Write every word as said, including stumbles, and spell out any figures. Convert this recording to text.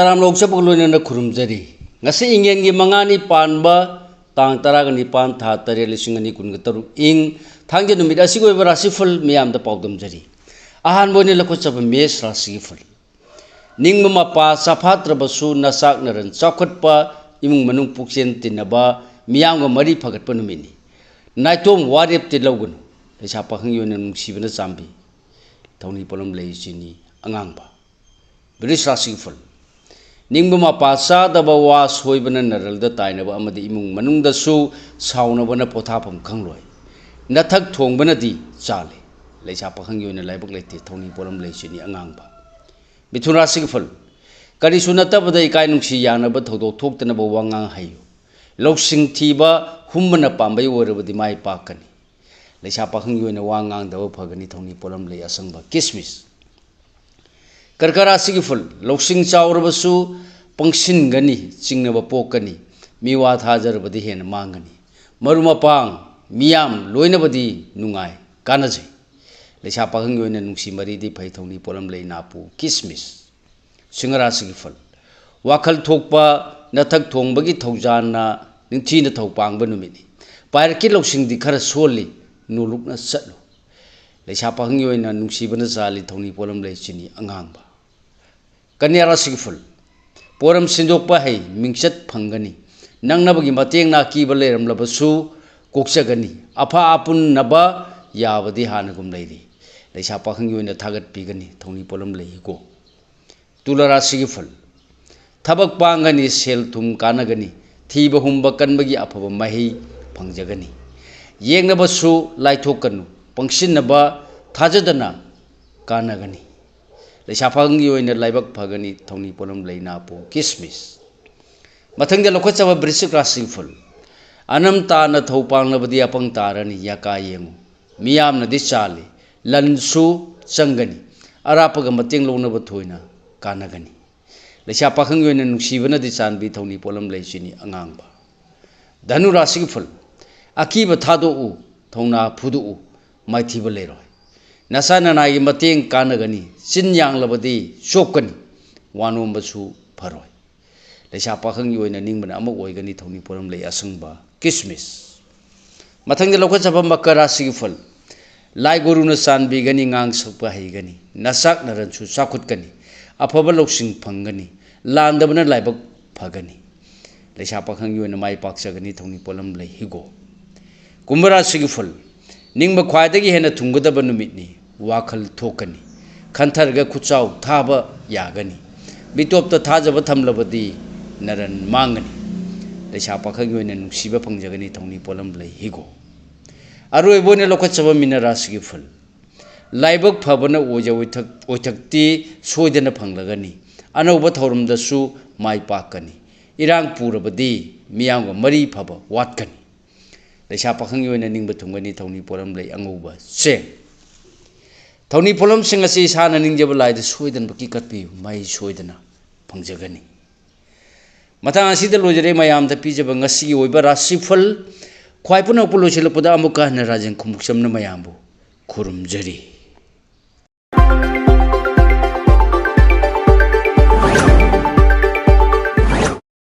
ꯇꯔꯥꯝꯅ ꯑꯣꯛꯆꯕꯒ ꯂꯣꯏꯅꯅ ꯈꯨꯔꯨꯝꯖꯔꯤ꯫ ꯉꯁꯤ ꯏꯉꯦꯟꯒꯤ ꯃꯉꯥꯅꯤ ꯄꯥꯟꯕ, ꯇꯥꯡ ꯇꯔꯥꯒ ꯅꯤꯄꯥꯟ, ꯊꯥ ꯇꯔꯦꯠ, ꯂꯤꯁꯤꯡ ꯑꯅꯤ ꯀꯨꯟꯒ ꯇꯔꯨꯛ ꯏꯪ, ꯊꯥꯡꯖ ꯅꯨꯃꯤꯠ ꯑꯁꯤꯒꯤ ꯑꯣꯏꯕ ꯔꯥꯁꯤꯐꯜ ꯃꯤꯌꯥꯝꯗ ꯄꯥꯎꯗꯝꯖꯔꯤ꯫ ꯑꯍꯥꯟꯕ ꯑꯣꯏꯅ ꯂꯧꯈꯠꯆꯕ ꯃꯦꯁ ꯔꯥꯁꯤꯒꯤ ꯐꯜ꯫ ꯅꯤꯡꯕ ꯃꯄꯥ ꯆꯥꯐꯥꯠꯇ꯭ꯔꯕꯁꯨ ꯅꯆꯥꯛ ꯅꯔꯟ ꯆꯥꯎꯈꯠꯄ, ꯏꯃꯨꯡ ꯃꯅꯨꯡ ꯄꯨꯛꯆꯦꯟ ꯇꯤꯟꯅꯕ, ꯃꯤꯌꯥꯝꯒ ꯃꯔꯤ ꯐꯒꯠꯄ ꯅꯨꯃꯤꯠꯅꯤ꯫ ꯅꯥꯏꯇꯣꯝ ꯋꯥꯔꯦꯞꯇꯤ ꯂꯧꯒꯅꯨ꯫ ꯂꯩꯁꯥ ꯄꯥꯈꯪꯒꯤ ꯑꯣꯏꯅ ꯅꯨꯡꯁꯤꯕꯅ ꯆꯥꯟꯕꯤ꯫ ꯊꯧꯅꯤ ꯄꯣꯠꯂꯝ ꯂꯩ ꯆꯤꯅꯤ ꯑꯉꯥꯡꯕ꯫ ꯕ꯭ꯔꯤꯁ ꯔꯥꯁꯤꯒꯤ ꯐꯜ꯫ ꯅꯤꯡꯕ ꯃꯄꯥ ꯆꯥꯗꯕ ꯋꯥ ꯁꯣꯏꯕꯅ ꯅꯔꯜꯗ ꯇꯥꯏꯅꯕ ꯑꯃꯗꯤ ꯏꯃꯨꯡ ꯃꯅꯨꯡꯗꯁꯨ ꯁꯥꯎꯅꯕꯅ ꯄꯣꯊꯥꯐꯝ ꯈꯪꯂꯣꯏ꯫ ꯅꯊꯛ ꯊꯣꯡꯕꯅꯗꯤ ꯆꯥꯜꯂꯤ꯫ ꯂꯩꯁꯥ ꯄꯥꯈꯪꯒꯤ ꯑꯣꯏꯅ ꯂꯥꯏꯕꯛ ꯂꯩꯇꯦ꯫ ꯊꯧꯅꯤ ꯄꯣꯠꯂꯝ ꯂꯩ ꯆꯤꯅꯤ ꯑꯉꯥꯡꯕ꯫ ꯃꯤꯊꯨꯟ ꯔꯥꯁꯤꯒꯤ ꯐꯜ꯫ ꯀꯔꯤꯁꯨ ꯅꯠꯇꯕꯗ ꯏꯀꯥꯏ ꯅꯨꯡꯁꯤ ꯌꯥꯅꯕ ꯊꯧꯗꯣꯛ ꯊꯣꯛꯇꯅꯕ ꯋꯥꯉꯥꯡ ꯍꯥꯏꯌꯨ꯫ ꯂꯧꯁꯤꯡ ꯊꯤꯕ ꯍꯨꯝꯕꯅ ꯄꯥꯝꯕꯩ ꯑꯣꯏꯔꯕꯗꯤ ꯃꯥꯏ ꯄꯥꯛꯀꯅꯤ꯫ ꯂꯩꯁꯥ ꯄꯥꯈꯪꯒꯤ ꯑꯣꯏꯅ ꯋꯥ ꯉꯥꯡꯗꯕ ꯐꯒꯅꯤ꯫ ꯊꯧꯅꯤ ꯄꯣꯠꯂꯝ ꯂꯩ ꯑꯁꯪꯕ ꯀꯤꯁꯃꯤꯁ꯫ ꯀꯔꯀ ꯔꯥꯁꯤꯒꯤ ꯐꯜ꯫ ꯂꯧꯁꯤꯡ ꯆꯥꯎꯔꯕꯁꯨ ꯄꯪꯁꯤꯟꯒꯅꯤ, ꯆꯤꯡꯅꯕ ꯄꯣꯛꯀꯅꯤ꯫ ꯃꯤꯋꯥ ꯊꯥꯖꯔꯕꯗꯤ ꯍꯦꯟꯅ ꯃꯥꯡꯒꯅꯤ꯫ ꯃꯔꯨꯞ ꯃꯄꯥꯡ ꯃꯤꯌꯥꯝ ꯂꯣꯏꯅꯕꯗꯤ ꯅꯨꯡꯉꯥꯏ, ꯀꯥꯟꯅꯖꯩ꯫ ꯂꯩꯁꯥ ꯄꯥꯈꯪꯒꯤ ꯑꯣꯏꯅ ꯅꯨꯡꯁꯤ ꯃꯔꯤꯗꯤ ꯐꯩ꯫ ꯊꯧꯅꯤ ꯄꯣꯠꯂꯝ ꯂꯩ ꯅꯥꯄꯨ ꯀꯤꯁꯃꯤꯁ꯫ ꯁꯤꯡꯍ ꯔꯥꯁꯤꯒꯤ ꯐꯜ꯫ ꯋꯥꯈꯜ ꯊꯣꯛꯄ ꯅꯊꯛ ꯊꯣꯡꯕꯒꯤ ꯊꯧꯖꯥꯟꯅ ꯅꯤꯡꯊꯤꯅ ꯊꯧ ꯄꯥꯡꯕ ꯅꯨꯃꯤꯠꯅꯤ꯫ ꯄꯥꯏꯔꯛꯀꯤ ꯂꯧꯁꯤꯡꯗꯤ ꯈꯔ ꯁꯣꯜꯂꯤ, ꯅꯣꯂꯨꯛꯅ ꯆꯠꯂꯨ꯫ ꯂꯩꯁꯥ ꯄꯥꯈꯪꯒꯤ ꯑꯣꯏꯅ ꯅꯨꯡꯁꯤꯕꯅ ꯆꯥꯜꯂꯤ꯫ ꯊꯧꯅꯤ ꯄꯣꯠꯂꯝ ꯂꯩ ꯆꯤꯅꯤ ꯑꯉꯥꯡꯕ꯫ ꯀꯟꯌꯥ ꯔꯥꯁꯤꯒꯤ ꯐꯜ꯫ ꯄꯣꯔꯝ ꯁꯤꯟꯗꯣꯛꯄ ꯍꯩ, ꯃꯤꯡꯆꯠ ꯐꯪꯒꯅꯤ꯫ ꯅꯛꯅꯕꯒꯤ ꯃꯇꯦꯡꯅ ꯑꯀꯤꯕ ꯂꯩꯔꯝꯂꯕꯁꯨ ꯀꯣꯛꯆꯒꯅꯤ꯫ ꯑꯐ ꯑꯄꯨꯟꯅꯕ ꯌꯥꯕꯗꯤ ꯍꯥꯟꯅꯒꯨꯝ ꯂꯩꯔꯤ꯫ ꯂꯩꯁꯥ ꯄꯥꯈꯪꯒꯤ ꯑꯣꯏꯅ ꯊꯥꯒꯠꯄꯤꯒꯅꯤ꯫ ꯊꯧꯅꯤ ꯄꯣꯠꯂꯝ ꯂꯩ ꯏꯀꯣ꯫ ꯇꯨꯂꯥ ꯔꯥꯁꯤꯒꯤ ꯐꯜ꯫ ꯊꯕꯛ ꯄꯥꯡꯒꯅꯤ, ꯁꯦꯜ ꯊꯨꯝ ꯀꯥꯟꯅꯒꯅꯤ꯫ ꯊꯤꯕ ꯍꯨꯝꯕ ꯀꯟꯕꯒꯤ ꯑꯐꯕ ꯃꯍꯩ ꯐꯪꯖꯒꯅꯤ꯫ ꯌꯦꯡꯅꯕꯁꯨ ꯂꯥꯏꯊꯣꯛꯀꯅꯨ꯫ ꯄꯪꯁꯤꯟꯅꯕ ꯊꯥꯖꯗꯅ ꯀꯥꯟꯅꯒꯅꯤ꯫ ꯂꯩꯁꯥ ꯄꯥꯈꯪꯒꯤ ꯑꯣꯏꯅ ꯂꯥꯏꯕꯛ ꯐꯒꯅꯤ꯫ ꯊꯧꯅꯤ ꯄꯣꯠꯂꯝ ꯂꯩ ꯅꯥꯄꯨ ꯀꯤꯁꯃꯤꯁ꯫ ꯃꯊꯪꯗ ꯂꯧꯈꯠꯆꯕ ꯕ꯭ꯔꯤꯁꯤꯛ ꯔꯥꯁꯤ ꯐꯜ꯫ ꯑꯅꯝ ꯇꯥꯅ ꯊꯧ ꯄꯥꯡꯂꯕꯗꯤ ꯑꯄꯪ ꯇꯥꯔꯅꯤ꯫ ꯌꯥꯀꯥ ꯌꯦꯡꯉꯨ꯫ ꯃꯤꯌꯥꯝꯅꯗꯤ ꯆꯥꯜꯂꯤ꯫ ꯂꯟꯁꯨ ꯆꯪꯒꯅꯤ꯫ ꯑꯔꯥꯞꯄꯒ ꯃꯇꯦꯡ ꯂꯧꯅꯕ ꯊꯣꯏꯅ ꯀꯥꯟꯅꯒꯅꯤ꯫ ꯂꯩꯁꯥ ꯄꯥꯈꯪꯒꯤ ꯑꯣꯏꯅ ꯅꯨꯡꯁꯤꯕꯅꯗꯤ ꯆꯥꯟꯕꯤ꯫ ꯊꯧꯅꯤ ꯄꯣꯠꯂꯝ ꯂꯩ ꯆꯤꯅꯤ ꯑꯉꯥꯡꯕ꯫ ꯙꯅꯨ ꯔꯥꯁꯤꯒꯤ ꯐꯜ꯫ ꯑꯀꯤꯕ ꯊꯥꯗꯣꯛꯎ, ꯊꯧꯅꯥ ꯐꯨꯗꯣꯛꯎ, ꯃꯥꯏꯊꯤꯕ ꯂꯩꯔꯣꯏ꯫ ꯅꯆꯥ ꯅꯅꯥꯏꯒꯤ ꯃꯇꯦꯡ ꯀꯥꯟꯅꯒꯅꯤ꯫ ꯆꯤꯟ ꯌꯥꯡꯂꯕꯗꯤ ꯆꯣꯞꯀꯅꯤ꯫ ꯋꯥ ꯅꯣꯝꯕꯁꯨ ꯐꯔꯣꯏ꯫ ꯂꯩꯁꯥ ꯄꯥꯈꯪꯒꯤ ꯑꯣꯏꯅ ꯅꯤꯡꯕꯅ ꯑꯃ ꯑꯣꯏꯒꯅꯤ, ꯊꯧꯅꯤ ꯄꯣꯠꯂꯝ ꯂꯩ ꯑꯁꯪꯕ ꯀꯤꯁꯃꯤꯁ꯫ ꯃꯊꯪꯗ ꯂꯧꯈꯠꯆꯕ ꯃꯀꯔ ꯔꯥꯁꯤꯒꯤ ꯐꯜ꯫ ꯂꯥꯏ ꯒꯨꯔꯨꯅ ꯆꯥꯟꯕꯤꯒꯅꯤ, ꯉꯥꯡ ꯁꯛꯄ ꯍꯩꯒꯅꯤ, ꯅꯆꯥꯛ ꯅꯔꯟꯁꯨ ꯆꯥꯎꯈꯠꯀꯅꯤ, ꯑꯐꯕ ꯂꯧꯁꯤꯡ ꯐꯪꯒꯅꯤ, ꯂꯥꯟꯗꯕꯅ ꯂꯥꯏꯕꯛ ꯐꯒꯅꯤ꯫ ꯂꯩꯁꯥ ꯄꯥꯈꯪꯒꯤ ꯑꯣꯏꯅ ꯃꯥꯏ ꯄꯥꯛꯆꯒꯅꯤ, ꯊꯧꯅꯤ ꯄꯣꯠꯂꯝ ꯂꯩ ꯍꯤꯒꯣꯛ꯫ ꯀꯨꯝꯚ ꯔꯥꯁꯤꯒꯤ ꯐꯜ꯫ ꯅꯤꯡꯕ ꯈ꯭ꯋꯥꯏꯗꯒꯤ ꯍꯦꯟꯅ ꯊꯨꯡꯒꯗꯕ ꯅꯨꯃꯤꯠꯅꯤ, ꯋꯥꯈꯜ ꯊꯣꯛꯀꯅꯤ, ꯈꯟꯊꯔꯒ ꯈꯨꯠꯆꯥꯎ ꯊꯥꯕ ꯌꯥꯒꯅꯤ, ꯃꯤꯇꯣꯞꯇ ꯊꯥꯖꯕ ꯊꯝꯂꯕꯗꯤ ꯅꯔꯟ ꯃꯥꯡꯒꯅꯤ꯫ ꯂꯩꯁꯥ ꯄꯥꯈꯪꯒꯤ ꯑꯣꯏꯅ ꯅꯨꯡꯁꯤꯕ ꯐꯪꯖꯒꯅꯤ, ꯊꯧꯅꯤ ꯄꯣꯠꯂꯝ ꯂꯩ ꯍꯤꯒꯣꯛ꯫ ꯑꯔꯣꯏꯕ ꯑꯣꯏꯅ ꯂꯧꯈꯠꯆꯕ ꯃꯤꯅ ꯔꯥꯁꯤꯒꯤ ꯐꯜ꯫ ꯂꯥꯏꯕꯛ ꯐꯕꯅ ꯑꯣꯏꯖ ꯑꯣꯏꯊꯛ-, ꯑꯣꯏꯊꯛꯇꯤ ꯁꯣꯏꯗꯅ ꯐꯪꯂꯒꯅꯤ, ꯑꯅꯧꯕ ꯊꯧꯔꯝꯗꯁꯨ ꯃꯥꯏ ꯄꯥꯛꯀꯅꯤ, ꯏꯔꯥꯡ ꯄꯨꯔꯕꯗꯤ ꯃꯤꯌꯥꯝꯒ ꯃꯔꯤ ꯐꯕ ꯋꯥꯠꯀꯅꯤ꯫ ꯂꯩꯁꯥ ꯄꯥꯈꯪꯒꯤ ꯑꯣꯏꯅ ꯅꯤꯡꯕ ꯊꯨꯡꯒꯅꯤ, ꯊꯧꯅꯤ ꯄꯣꯠꯂꯝ ꯂꯩ ꯑꯉꯧꯕ ꯆꯦꯡ꯫ ꯊꯧꯅꯤ ꯄꯣꯠꯂꯝꯁꯤꯡ ꯑꯁꯤ ꯏꯁꯥꯅ ꯅꯤꯡꯖꯕ ꯂꯥꯏꯗ ꯁꯣꯏꯗꯅꯃꯛꯀꯤ ꯀꯠꯄꯤꯌꯨ, ꯃꯍꯩ ꯁꯣꯏꯗꯅ ꯐꯪꯖꯒꯅꯤ꯫ ꯃꯇꯥꯡ ꯑꯁꯤꯗ ꯂꯣꯏꯖꯔꯦ ꯃꯌꯥꯝꯗ ꯄꯤꯖꯕ ꯉꯁꯤꯒꯤ ꯑꯣꯏꯕ ꯔꯥꯁꯤꯐꯜ꯫ ꯈ꯭ꯋꯥꯏ ꯄꯨꯝꯅꯃꯛꯄꯨ ꯂꯣꯏꯁꯤꯜꯂꯛꯄꯗ ꯑꯃꯨꯛꯀ ꯍꯟꯅ ꯔꯥꯖꯦꯟ ꯈꯨꯃꯨꯛꯆꯝꯅ ꯃꯌꯥꯝꯕꯨ ꯈꯨꯔꯨꯝꯖꯔꯤ꯫